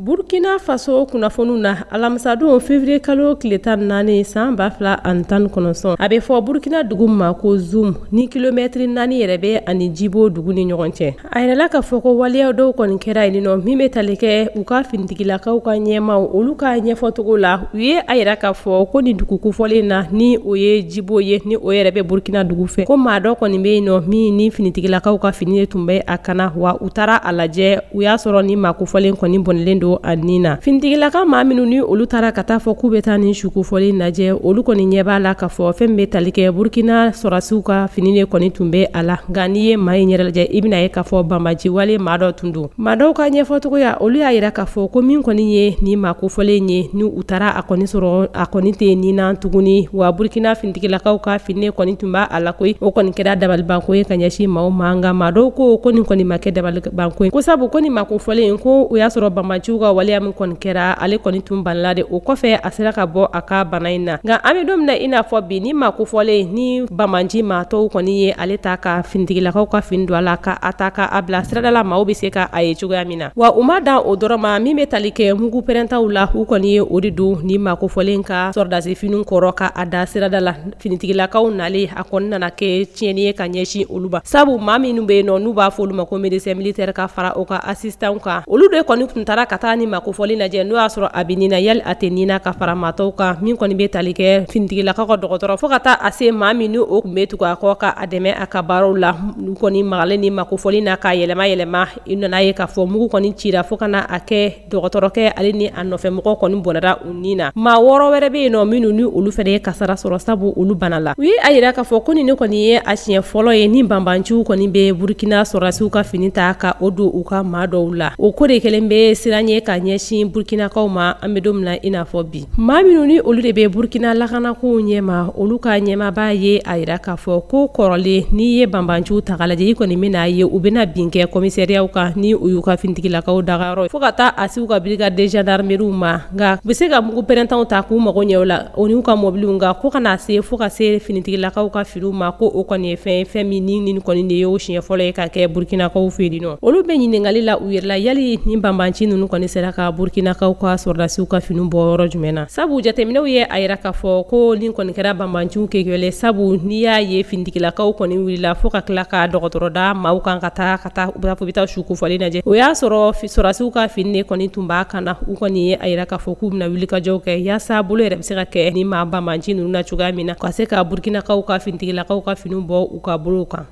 Burkina Faso kunnafoniw na, alamisadon février kalo tile 14 san 2019, a bɛ fɔ Burkina dugu ma ko Zoum, ni kilomɛtiri 4 yɛrɛ bɛ ani Jibo dugu ni ɲɔgɔn cɛ. A yirala k'a fɔ ko waleya dɔw kɔni kɛra yen nɔ min bɛ tali kɛ u ka finitigilakaw ka ɲɛmaaw, olu ka ɲɛfɔcogo la, u ye a yira k'a fɔ ko nin dugu kofɔlen na, ni o ye Jibo ye, ni o yɛrɛ bɛ Burkina dugu fɛ, ko maa dɔ kɔni bɛ yen nɔ min ni finitigilakaw ka fini de tun bɛ a kan na. Wa u taara a lajɛ, u y'a sɔrɔ ni maa kofɔlen kɔni bɔnɛlen don to a ni na. Finitigilaka maa minnu ni olu taara ka taa fɔ k'u bɛ taa nin su kofɔlen lajɛ, olu kɔni ɲɛ b'a la k'a fɔ fɛn min bɛ tali kɛ Burkina sɔrɔdasiw ka fini de kɔni tun bɛ a la. Nka n'i ye maa in yɛrɛ lajɛ, i bɛna ye k'a fɔ banbaanci wale maa dɔ tun don. Maa dɔw ka ɲɛfɔcogoya, olu y'a jira k'a fɔ ko min kɔni ye nin maa kofɔlen ye, ni u taara a kɔni sɔrɔ, a kɔni tɛ ni na tuguni. Wa Burkina finitigilakaw ka fini kɔni tun b'a la koyi. O kɔni kɛra dabalibanko ye ka ɲɛsin maaw ma. Nka maa dɔw ko nin kɔni ma kɛ dabalibanko ye, ko sabu ko nin maa kofɔlen, ko o y'a sɔrɔ banbaanciw ka waleya min kɔni kɛra, ale kɔni tun banala de. O kɔfɛ a sera ka bɔ a ka bana in na. Nka an bɛ don min na i n'a fɔ bi, ni maa kofɔlen ni banbaanci maa tɔw kɔni ye ale ta ka finitigilakaw ka fini don a la, ka a ta ka a bila sirada la, maaw bɛ se ka a ye cogoya min na. Wa u ma dan o dɔrɔn ma, min bɛ tali kɛ mugu pɛrɛntaw la, u kɔni ye o de don ni maa kofɔlen ka sɔrɔdasi fini kɔrɔ ka a da sirada la. Finitigilakaw nalen, a kɔni nana kɛ tiɲɛni ye ka ɲɛsin olu ma, sabu maa minnu bɛ yen nɔ n'u b'a fɔ olu ma ko médecin militaire ka fara u ka assistant kan, olu de kɔni tun taara ka taa ni maa kofɔlen lajɛ n'o y'a sɔrɔ a bɛ ni na, yali a tɛ ni na, ka fara maa tɔw kan. Min kɔni bɛ tali kɛ finitigilakaw ka dɔgɔtɔrɔ, fo ka taa a se maa min ni o tun bɛ tugu a kɔ ka a dɛmɛ a ka baaraw la, u kɔni magalen ni maa kofɔlen na k'a yɛlɛma yɛlɛma, i nana ye k'a fɔ mugu kɔni cira fo ka na a kɛ dɔgɔtɔrɔkɛ ale ni a nɔfɛmɔgɔ kɔni bɔnɛra u ni na. Maa 6 wɛrɛ bɛ yen nɔ minnu ni olu fana ye kasara sɔrɔ, sabu olu bana la. U ye a jira k'a fɔ ko nin ne kɔni ye a siɲɛ fɔlɔ ye ni banbaanciw kɔni bɛ Burukina sɔrɔdasiw ka fini ta ka o don u ka maa dɔw la. O ko de kɛlen bɛ siran ye ka ɲɛsin Burukinakaw ma an bɛ don min na i n'a fɔ bi. Maa minnu ni olu de bɛ Burukina lakanakow ɲɛma, olu ka ɲɛmaaba ye a jira k'a fɔ ko kɔrɔlen n'i ye banbaanciw ta k'a lajɛ, i kɔni bɛna ye u bɛna bin kɛ komisariyaw kan ni u y'u ka finitigilakaw dagayɔrɔ, fo ka taa a se u ka brigade de gendarmerie ma. Nka u bɛ se ka mugu pɛrɛntanw ta k'u mago ɲɛ o la, o n'u ka mɔbiliw. Nka ko ka na se fo ka se finitigilakaw ka finiw ma, ko o kɔni ye fɛn ye, fɛn min ni nin kɔni de ye o siɲɛ fɔlɔ ye ka kɛ Burukinakaw fɛ yen nɔ. Olu bɛ ɲininkali la u yɛrɛ la, yali nin banbaanci ninnu kɔni sera ka Burukinakaw ka sɔrɔdasiw ka fini bɔ yɔrɔ jumɛn na? Sabu jateminɛw ye a jira k'a fɔ ko nin kɔni kɛra banbaanciw kɛwale, sabu n'i y'a ye finitigilakaw kɔni wulila fo ka tila ka dɔgɔtɔrɔ da maaw kan ka taa ka taa u b'a fɔ u bɛ taa su kofɔlen lajɛ, o y'a sɔrɔ sɔrɔdasiw ka fini de kɔni tun b'a kan na. U kɔni ye a jira k'a fɔ k'u bɛna wulikajɔw kɛ yaasa bolo yɛrɛ bɛ se ka kɛ ni maa banbaanci ninnu na cogoya min na, ka se ka Burukinakaw ka finitigilakaw ka finiw bɔ u ka bolow kan.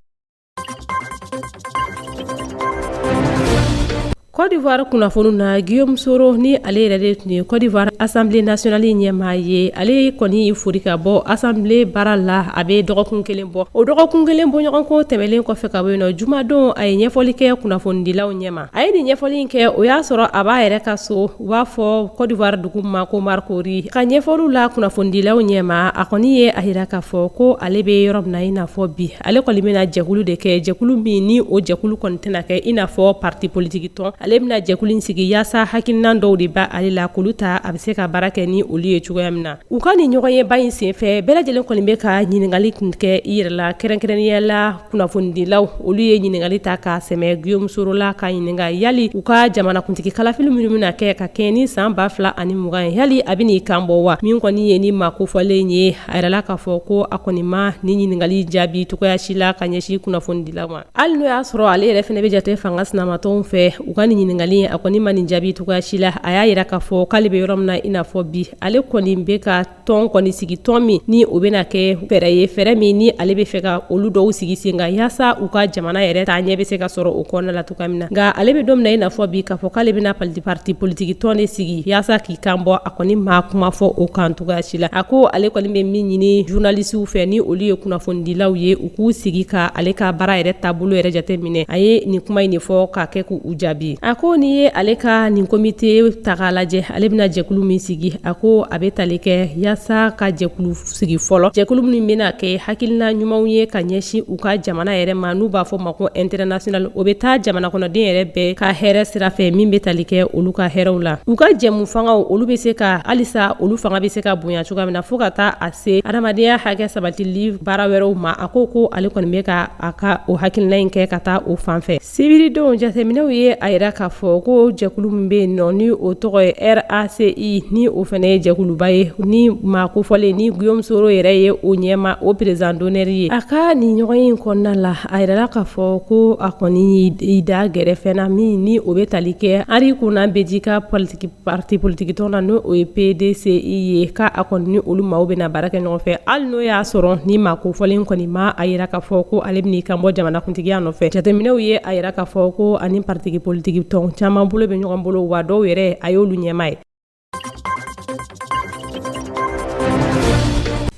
Côte d'Ivoire kunnafoniw na, Guillaume Soro ni ale yɛrɛ de tun ye Côte d'Ivoire Assemblée nationale ɲɛmaa ye, ale kɔni y'i fori ka bɔ Assemblée baara la a bɛ dɔgɔkun kelen bɔ. O dɔgɔkun kelen bɔɲɔgɔnko tɛmɛlen kɔfɛ ka bɔ yen nɔ, jumadon a ye ɲɛfɔli kɛ kunnafonidilaw ɲɛma. A ye nin ɲɛfɔli in kɛ, o y'a sɔrɔ a b'a yɛrɛ ka so, u b'a fɔ Côte d'Ivoire dugu ma ko Marcory. Ka ɲɛfɔliw la kunnafonidilaw ɲɛma, a kɔni ye a jira k'a fɔ ko ale bɛ yɔrɔ min na i n'a fɔ bi, ale kɔni bɛna jɛkulu de kɛ, jɛkulu min ni o jɛkulu kɔni tɛna kɛ i n'a fɔ parti politique tɔn. Ale bɛna jɛkulu in sigi yaasa hakilina dɔw de b'a ale la k'olu ta, a bɛ se ka baara kɛ ni olu ye cogoya min na. U ka nin ɲɔgɔnyeba in senfɛ, bɛɛ lajɛlen kɔni bɛ ka ɲininkali kun kɛ i yɛrɛ la, kɛrɛnkɛrɛnnenya la kunnafonidilaw. Olu ye ɲininkali ta k'a sɛmɛ Guillaume Soro la, k'a ɲininka yali u ka jamanakuntigi kalafili minnu bɛna kɛ ka kɛɲɛ ni san 2020 ye, yali a bɛn'i kan bɔ wa? Min kɔni ye ni maa kofɔlen ye, a yirala k'a fɔ ko a kɔni ma nin ɲininkali jaabi cogoya si la ka ɲɛsin kunnafonidilaw ma, hali n'o y'a sɔrɔ ale yɛrɛ fana bɛ jate fanga sinamatɔnw fɛ. U ka nin ɲininkali, a kɔni ma nin jaabi cogoya si la. A y'a yira k'a fɔ k'ale bɛ yɔrɔ min na i n'a fɔ bi, ale kɔni bɛ ka tɔn kɔni sigi, tɔn min ni o bɛna kɛ fɛɛrɛ ye, fɛɛrɛ min ni ale bɛ fɛ ka olu dɔw sigi sen kan yaasa u ka jamana yɛrɛ taa ɲɛ bɛ se ka sɔrɔ o kɔnɔna la cogoya min na. Nka ale bɛ don min na i n'a fɔ bi, k'a fɔ k'ale bɛna parti politique tɔn de sigi yaasa k'i kan bɔ, a kɔni ma kuma fɔ o kan cogoya si la. A ko ale kɔni bɛ min ɲini journalisiw fɛ, ni olu ye kunnafonidilaw ye, u k'u sigi ka ale ka baara yɛrɛ taabolo yɛrɛ jate minɛ. A ye nin kuma in de fɔ k'a kɛ k'u jaabi. A ko n'i ye ale ka nin komite ta k'a lajɛ, ale bɛna jɛkulu min sigi, a ko a bɛ tali kɛ yaasa ka jɛkulu sigi fɔlɔ, jɛkulu minnu bɛna kɛ hakilina ɲumanw ye ka ɲɛsin u ka jamana yɛrɛ ma, n'u b'a fɔ ma ko intérêt national. O bɛ taa jamana kɔnɔden yɛrɛ bɛɛ ka hɛrɛ sira fɛ, min bɛ tali kɛ olu ka hɛrɛw la. U ka jɛmu fangaw, olu bɛ se ka halisa olu fanga bɛ se ka bonya cogoya min na, fo ka taa a se adamadenya hakɛ sabatili baara wɛrɛw ma. A ko ale kɔni bɛ ka a ka o hakilina in kɛ ka taa o fan fɛ. Sibiridon, jateminɛw ye a yira k'a fɔ ko jɛkulu min bɛ yen nɔ ni o tɔgɔ ye RACI, ni o fana ye jɛkuluba ye ni maa kofɔlen ni Guillaume Soro yɛrɛ ye o ɲɛma, o président d'honneur ye, a ka nin ɲɔgɔnye in kɔnɔna la, a yirala k'a fɔ ko a kɔni y'i da gɛrɛ fɛn na min ni o bɛ tali kɛ Henri Konan Bédié ka parti politique tɔn na, n'o o ye PDCI ye, k'a a kɔni ni olu maaw bɛna baara kɛ ɲɔgɔn fɛ, hali n'o y'a sɔrɔ ni maa kofɔlen kɔni ma a yira k'a fɔ ko ale bɛn'i kan bɔ jamanakuntigiya nɔfɛ. Jateminɛw ye a yira k'a fɔ ko ani parti politique tɔn caman bolo bɛ ɲɔgɔn bolo, wa dɔw yɛrɛ a y'olu ɲɛmaa ye.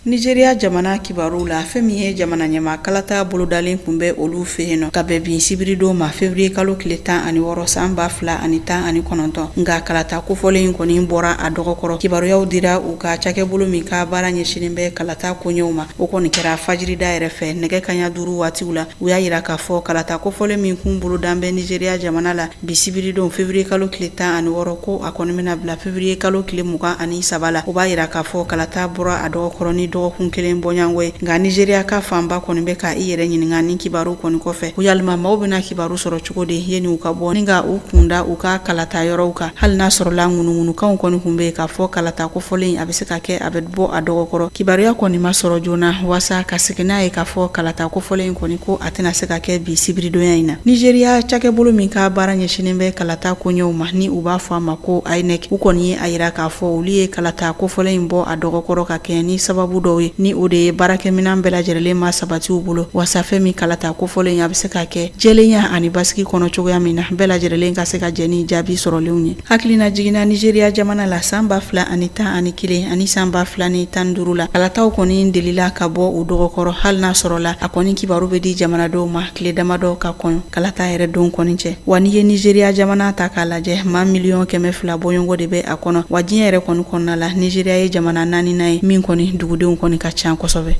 Nigeria jamana kibaru la, fɛn min ye jamana ɲɛmaa kalata bolodalen kun bɛ olu fɛ yen nɔ ka bɛn bi sibiridon ma, février kalo tile 16 san 2019. Nka kalata kofɔlen in kɔni bɔra a dɔgɔkɔrɔ. Kibaruyaw dira u ka cakɛbolo min ka baara ɲɛsinnen bɛ kalata koɲɛw ma, o kɔni kɛra fajirida yɛrɛ fɛ nɛgɛ kaɲa 5 waatiw la. U y'a yira k'a fɔ kalata kofɔlen min kun bolodan bɛ Nigeria jamana la bi sibiridon février kalo tile 16, ko a kɔni bɛna bila février kalo tile 23 la. O b'a yira k'a fɔ kalata bɔra a dɔgɔkɔrɔ ni dɔgɔkun kelen bɔɲɔgɔnko ye. Nka Nigeria ka fanba kɔni bɛ ka i yɛrɛ ɲininka ni kibaru kɔni kɔfɛ, ko yalima maaw bɛna kibaru sɔrɔ cogo di yanni u ka bɔ ni ka u kunda u ka kalata yɔrɔw kan, hali n'a sɔrɔla ŋunuŋunukanw kɔni kun bɛ yen k'a fɔ kalata kofɔlen a bɛ se ka kɛ a bɛ bɔ a dɔgɔkɔrɔ. Kibaruya kɔni ma sɔrɔ joona waasa ka segin n'a ye k'a fɔ kalata kofɔlen kɔni ko a tɛna se ka kɛ bi sibiridonya in na. Nigeria cakɛbolo min ka baara ɲɛsinnen bɛ kalata koɲɛw ma, ni u b'a fɔ a ma ko INEC, u kɔni ye a yira k'a fɔ olu ye kalata kofɔlen in bɔ a dɔgɔkɔrɔ ka kɛɲɛ ni sababu dɔw ye, ni o de ye baarakɛminɛn bɛɛ lajɛlen ma sabati u bolo waasa fɛn min kalata kofɔlen a bɛ se ka kɛ jɛlenya ani basigi kɔnɔ cogoya min na, bɛɛ lajɛlen ka se ka jɛ ni jaabi sɔrɔlenw ye. Hakilina jiginna Nigeria jamana la san 2011 ani san 2015 la, kalataw kɔni delila ka bɔ u dɔgɔkɔrɔ, hali n'a sɔrɔla a kɔni kibaru bɛ di jamanadenw ma tile damadɔ ka kɔn kalata yɛrɛ don kɔni cɛ. Wa n'i ye Nigeria jamana ta k'a lajɛ, maa 200 miliyɔn bɔɲɔgɔnko de bɛ a kɔnɔ. Wa diɲɛ yɛrɛ kɔni kɔnɔna la, Nigeria ye jamana naaninan ye min kɔni dugudenw kɔni ka ca kosɛbɛ.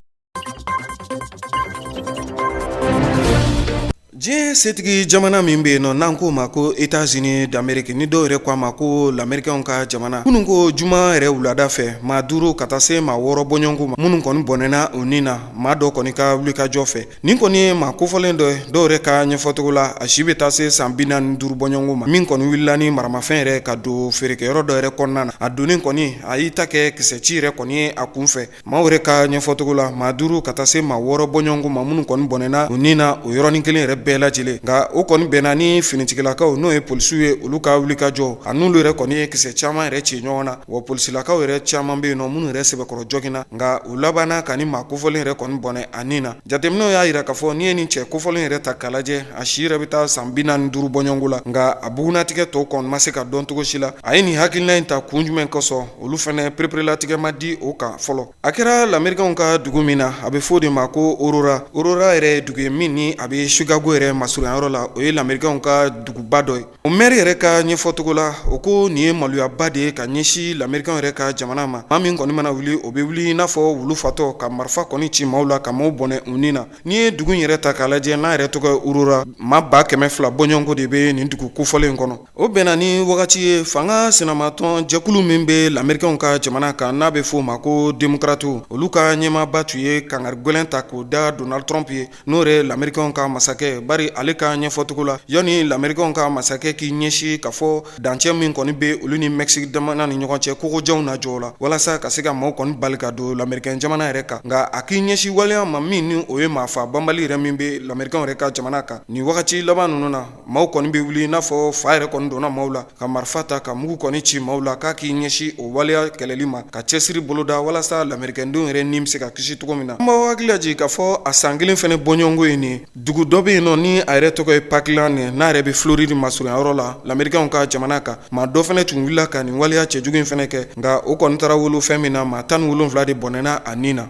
Diɲɛ setigi jamana min bɛ yen nɔ n'an k'o ma ko États-Unis d'Amérique, ni dɔw yɛrɛ ko a ma ko lamɛrikɛnw ka jamana, kunun ko juma yɛrɛ wulada fɛ, maa 5 ka taa se maa 6 bɔɲɔgɔnko ma minnu kɔni bɔnɛna u ni na maa dɔ kɔni ka wulikajɔ fɛ. Nin kɔni ye maa kofɔlen dɔ ye, dɔw yɛrɛ ka ɲɛfɔcogo la, a si bɛ taa se san 45 bɔɲɔgɔnko ma, min kɔni wulila ni maramafɛn yɛrɛ ka don feerekɛyɔrɔ dɔ yɛrɛ kɔnɔna na. A donnen kɔni, a y'i ta kɛ kisɛci yɛrɛ kɔni ye a kun fɛ. Maaw yɛrɛ ka ɲɛfɔcogo la, maa 5 ka taa se maa 6 bɔɲɔgɔnko ma minnu kɔni bɔnɛna u ni na o yɔrɔnin kelen yɛrɛ bɛɛ lajɛlen. Nka o kɔni bɛnna ni finitigilakaw, n'o ye polisiw ye, olu ka wulikajɔ, a n'olu yɛrɛ kɔni ye kisɛ caman yɛrɛ ci ɲɔgɔn na. Wa polisilakaw yɛrɛ caman bɛ yen nɔ minnu yɛrɛ sɛbɛkɔrɔ joginna, nka u labanna ka nin maa kofɔlen yɛrɛ kɔni bɔnɛ a ni na. Jateminɛw y'a jira k'a fɔ n'i ye nin cɛ kofɔlen yɛrɛ ta k'a lajɛ, a si yɛrɛ bɛ taa san 45 bɔɲɔgɔnko la, nka a bugunnatigɛ tɔ kɔni ma se ka dɔn cogo si la. A ye nin hakilina in ta kun jumɛn kosɔn, olu fana pereperelatigɛ ma di o kan fɔlɔ. A kɛra lamɛrikɛnw ka dugu min na, a bɛ fɔ o de ma ko Aurora. Aurora yɛrɛ ye dugu ye min ni a bɛ Chicago yɛrɛ masurunyayɔrɔ la, o ye lamɛrikɛnw ka duguba dɔ ye. O mɛri yɛrɛ ka ɲɛfɔcogo la, o ko nin ye maloyaba de ye ka ɲɛsin lamɛrikɛnw yɛrɛ ka jamana ma. Maa min kɔni mana wuli, o bɛ wuli i n'a fɔ wulu fatɔ ka marifa kɔni ci maaw la ka maaw bɔnɛ u ni na. N'i ye dugu in yɛrɛ ta k'a lajɛ, n'a yɛrɛ tɔgɔ ye Aurora, maa 200,000 bɔɲɔgɔnko de bɛ nin dugu kofɔlen in kɔnɔ. O bɛnna ni wagati ye fanga sinamatɔn jɛkulu min bɛ lamɛrikɛnw ka jamana kan, n'a bɛ f'o ma ko demokaratiw, olu ka ɲɛmaaba tun ye kangari gɛlɛn ta k'o da Donald Trump ye, n'o yɛrɛ lamɛrikɛnw ka masakɛ. Bari ale ka ɲɛfɔcogo la, yanni lamɛrikɛnw ka masakɛ k'i ɲɛsin k'a fɔ dancɛ min kɔni bɛ olu ni Mexique jamana ni ɲɔgɔn cɛ, kogojanw na jɔ la walasa ka se ka maaw kɔni bali ka don lamɛrikɛn jamana yɛrɛ kan, nka a k'i ɲɛsin waleya ma min ni o ye maafa banbali yɛrɛ min bɛ lamɛrikɛnw yɛrɛ ka jamana kan nin wagati laban ninnu na. Maaw kɔni bɛ wuli i n'a fɔ fa yɛrɛ kɔni donna maaw la ka marifa ta ka mugu kɔni ci maaw la, k'a k'i ɲɛsin o waleya kɛlɛli ma ka cɛsiri boloda walasa lamɛrikɛndenw yɛrɛ ni bɛ se ka kisi cogo min na. An b'aw hakili lajigin k'a fɔ a san kelen fana bɔɲɔgɔnko ye nin dugu dɔ bɛ yen nɔ ni a yɛrɛ tɔgɔ ye Parkland, n'a yɛrɛ bɛ Floride masurunyayɔrɔ la lamɛrikɛnw ka jamana kan. Maa dɔ fana tun wulila ka nin waleya cɛjugu in fana kɛ, nka o kɔni taara wolo fɛn min na, maa 17 de bɔnɛna a ni na.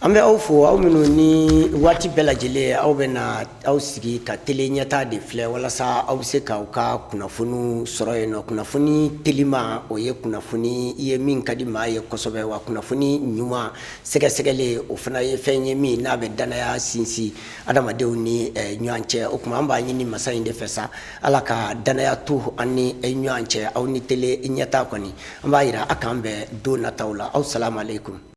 An bɛ aw fo, aw minnu ni waati bɛɛ lajɛlen aw bɛ na aw sigi ka tele ɲɛtaa de filɛ walasa aw bɛ se k'aw ka kunnafoniw sɔrɔ yen nɔ. Kunnafoni telima, o ye kunnafoni ye min ka di maa ye kosɛbɛ, wa kunnafoni ɲuman sɛgɛsɛgɛlen, o fana ye fɛn ye min n'a bɛ dannaya sinsin adamadenw ni ɲɔgɔn cɛ. O tuma an b'a ɲini masa in de fɛ sa, Ala ka dannaya to an ni ɲɔgɔn cɛ. Aw ni tele ɲɛtaa kɔni, an b'a jira a k'an bɛn don nataw la. Aw salamu aleykum.